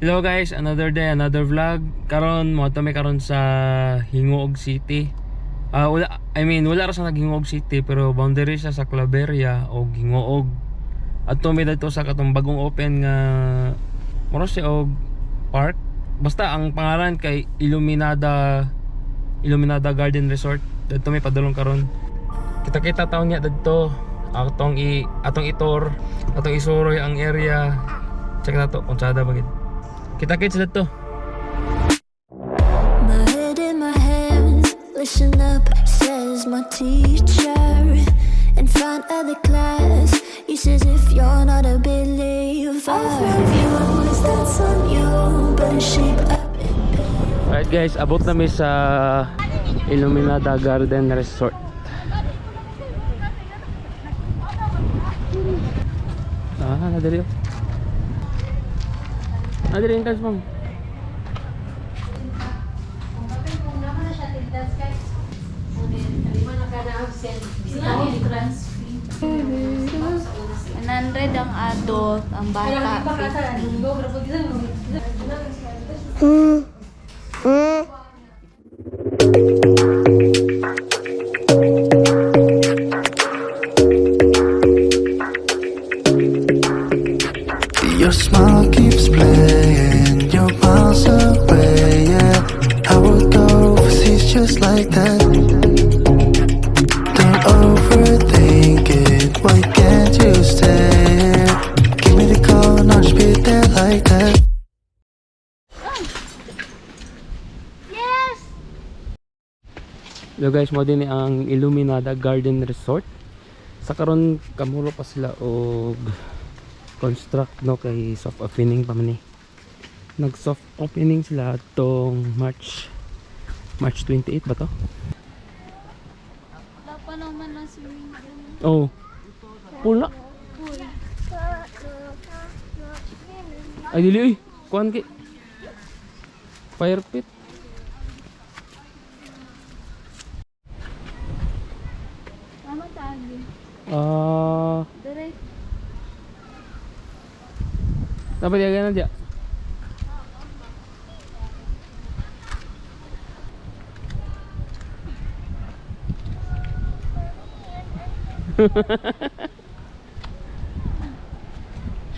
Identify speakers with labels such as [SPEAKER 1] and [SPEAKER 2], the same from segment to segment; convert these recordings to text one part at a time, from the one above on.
[SPEAKER 1] Hello guys, another day, another vlog. Karon mo mi karon sa Gingoog City. Ah, wala, I mean, wala ra sa Gingoog City pero boundary siya sa Claveria o Gingoog. Adto mi didto sa katong bagong open nga mura siya og park. Basta ang pangalan kay Illuminada Illuminada Garden Resort. Didto mi padulong karon. Kita-kita taon niya didto. Atong i-tour, atong isuroy ang area. Check na to kung sada ba gid. Kita-kits didto.
[SPEAKER 2] My head in my hands, listen up, says my teacher. In front of the class, he says if you're not a believer, reviews, that's on you. Better shape up and be.
[SPEAKER 1] Alright guys, abot na mi sa Illuminada Garden Resort. Ah, nadali oh. Nadali yung entrance, ma'am.
[SPEAKER 3] Entrance fee. 100 ang adult, ang bata 50.
[SPEAKER 4] Your smile keeps playing, you're miles away, yeah. I would go overseas just like that. Don't overthink it, why can't you stay here? Give me the call and I'll just be there like that.
[SPEAKER 3] Yes!
[SPEAKER 1] Hello guys, mo din ang Illuminada Garden Resort. Sa karon kamulo pa sila og construct, no, kay soft opening pa man ni. Nag soft opening sila tong March 28 ba to?
[SPEAKER 3] Wala pa naman ang swimming pool.
[SPEAKER 1] Oh. Pool na.
[SPEAKER 3] Pool.
[SPEAKER 1] Ay dili oy. Kuan kay fire pit.
[SPEAKER 3] Tama tagi.
[SPEAKER 1] Ah,
[SPEAKER 3] Dire.
[SPEAKER 1] Dapat yaga na diya.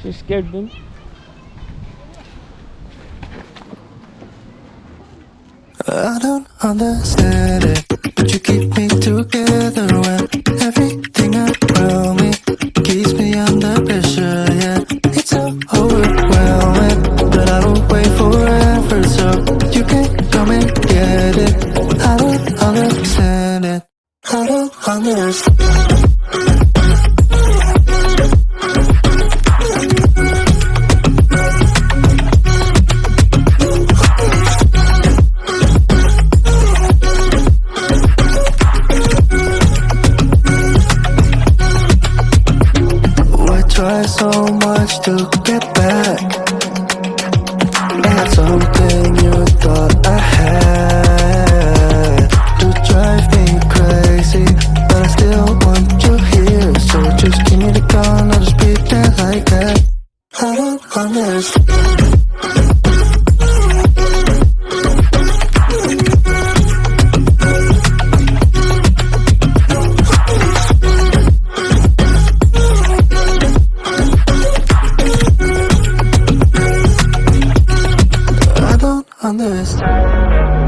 [SPEAKER 1] She's scared dun.
[SPEAKER 4] I don't understand it, but you keep me together when everything around me keeps me under pressure. Yeah, it's so overwhelming, but I will wait forever so you can come and get it. I don't understand it. I don't understand. Why try so much to get back? That's something you thought I had to drive me crazy, but I still want you here. So just give me the call and I'll just be there like that. I don't understand. I don't understand.